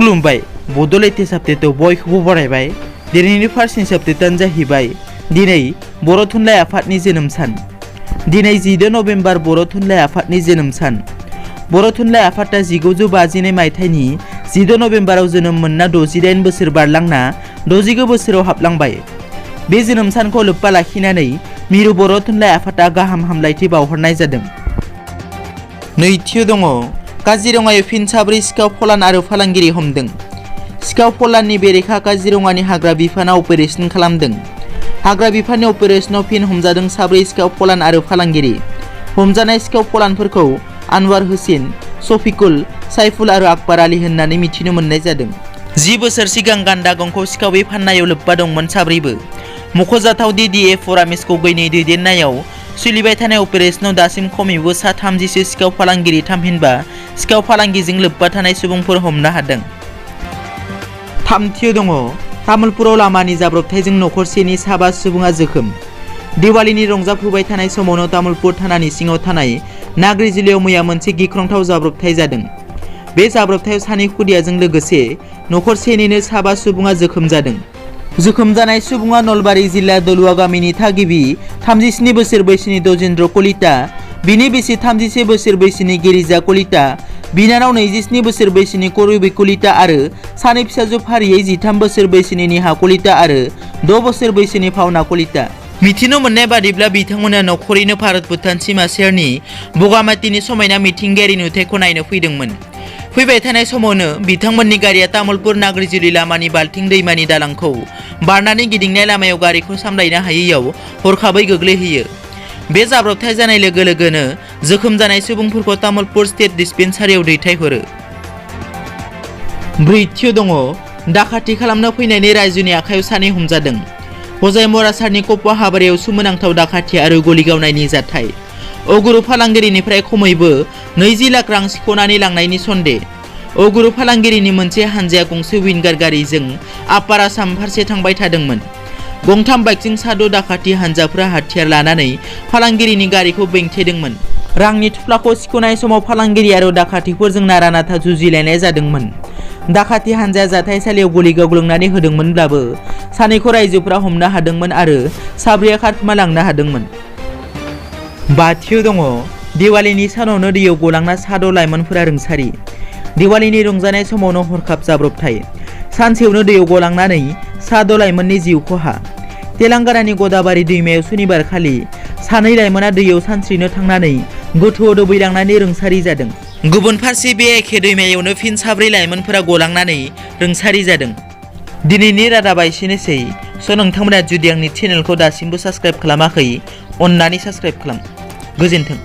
खुलुमबाय बड'लेण्ड साबजेक्टआव बयखौबो बरायबाय। दिनैनि फार्स्ट साबजेक्टआनो जाहैबाय दिनै बर' थुनलाइ आफादनि जोनोम सान। दिनै 10 नभेम्बर बर' थुनलाइ आफादनि जोनोम सान। बर' थुनलाइ आफादा 1952 मायथाइनि 10 नभेम्बराव जोनोम मोनना 68 बोसोर बारलांना 69 बोसोराव हाबलांबाय। बे जोनोम सानखौ लोब्बा लाखिनानै मिरु बर' थुनलाइ आफादा गाहाम हामलायथि बावहरनाय जादों। नैथियाव दङ काजिरङायाव फिन 4 सिखाव फलान आरो फालांगिरि हमदों। सिखाव फलाननि बेरेखा काजिरङानि हाग्रा बिफाना अपारेशन खालामदों। हाग्रा बिफाननि अपारेशनाव फिन हमजादों 4 सिखाव फलान आरो फालांगिरि। हमजानाय सिखाव फलानफोरखौ आनवार हुसैन, शफिकुल, साइफुल आरो आकबर आली होननानै मिथिनो मोननाय जादों। 10 बोसोर सिगां गान्दा गंखौ सिखावै फाननायाव लोब्बा दंमोन 4बो। मख'जाथाव दि DF रामेश गगैनि दैदेननायाव सोलिबाय थानाय अपारेशनाव दासिम खमैबो 30 सिखाव फालांगिरि थामहिनबा सिखाव फालांगिजों लोब्बा थानाय सुबुंफोर हमनो हादों। थामथियाव दङ तामुलपुराव लामानि जाब्रबथायजों नखरसेनि 7 सुबुङा जोखोम। दिवालीनि रंजाफुबाय थानाय समावनो तामुलपुर थानानि सिङाव थानाय नाग्रि जिल्लायाव मैया मोनसे गिख्रंथाव जाब्रबथाय जादों। बे जाब्रबथायाव 2 खुदियाजों लोगोसे नखरसेनिनो 7 सुबुङा जोखोम जादों। जोखोम जानाय सुबुङा नलबारि जिल्ला दलुवा गामिनि थागिबि 37 बोसोर बैसोनि दजेन्द्र कलिता, बिनि बिसि 31 बोसोर बैसोनि गिरिजा कलिता, बिनानाव 27 बोसोर बैसोनि करबी कलिता आरो 2 फिसाजो फारियै 13 बोसोर बैसोनि निहा कलिता आरो 6 बोसोर बैसोनि फावना कलिता। मिथिनो मोननाय बादिब्ला बिथांमोना नखरैनो भारत भुटान सीमा सेरनि बगामातीनि समायना मिथिंगायारि नुथायखौ नायनो फैदोंमोन। फैबाय थानाय समावनो बिथांमोननि गारिया तामुलपुर नाग्रिजुलि लामानि बाल्थिं दैमानि दालांखौ बारनानै गिदिंनाय लामायाव गारिखौ सामलायनो हायैयाव हरखाबै गोग्लैहैयो। बे जाब्रबथाय जानाय लोगो लोगोनो जोखोम जानाय सुबुंफोरखौ तामुलपुर स्टेट डिस्पेन्सारियाव दैथायहरो। ब्रैथियाव दङ दाखाथि खालामनो फैनायनि रायजोनि आखायाव 2 हमजादों। हजाय मरासारनि कपवा हाबारियाव सोमोनांथाव दाखाथि आरो गलि गावनायनि जाथाय। अगुरु फालांगिरिनिफ्राय खमैबो 20 लाख रां सिख'नानै लांनायनि सन्देह। अगुरु फालांगिरिनि मोनसे हानजाया गंसे विंगार गारिजों आपार आसाम फारसे थांबाय थादोंमोन। गंथाम बाइकजों 6 दाखाथि हानजाफोरा हाथियार लानानै फालांगिरिनि गारिखौ बेंथेदोंमोन। रांनि थुफ्लाखौ सिख'नाय समाव फालांगिरि आरो दाखाथिफोरजों नारा नाथा जुजिलायनाय जादोंमोन। दाखाथि हानजाया जाथायसालियाव गलि गावग्लुंनानै होदोंमोनब्लाबो 2खौ रायजोफोरा हमनो हादोंमोन आरो 4आ खारखोमालांनो हादोंमोन। 5थियाव दङ दिवालीनि सानावनो दैयाव गलांना 6 लाइमोनफोरा रुंसारि। दिवालीनि रंजानाय समावनो हरखाब जाब्रबथाय। सानसेयावनो दैयाव गलांनानै 6 लाइमोननि जिउ खहा। तेलेंगानानि गदाबारि दैमायाव सुनिबार खालि 2 लाइमोना दैयाव सानस्रिनो थांनानै गोथौआव दोबैलांनानै रुंसारि जादों। गुबुन फारसे बे एखे दैमायावनो फिन 4 लाइमोनफोरा गलांनानै रुंसारि जादों। दिनैनि रादाबा एसेनोसै। नोंथांमोना जुदि आंनि चेनेलखौ दासिमबो साबस्क्राइब खालामाखै, अन्नानै साबस्क्राइब खालाम। गोजोन्थों।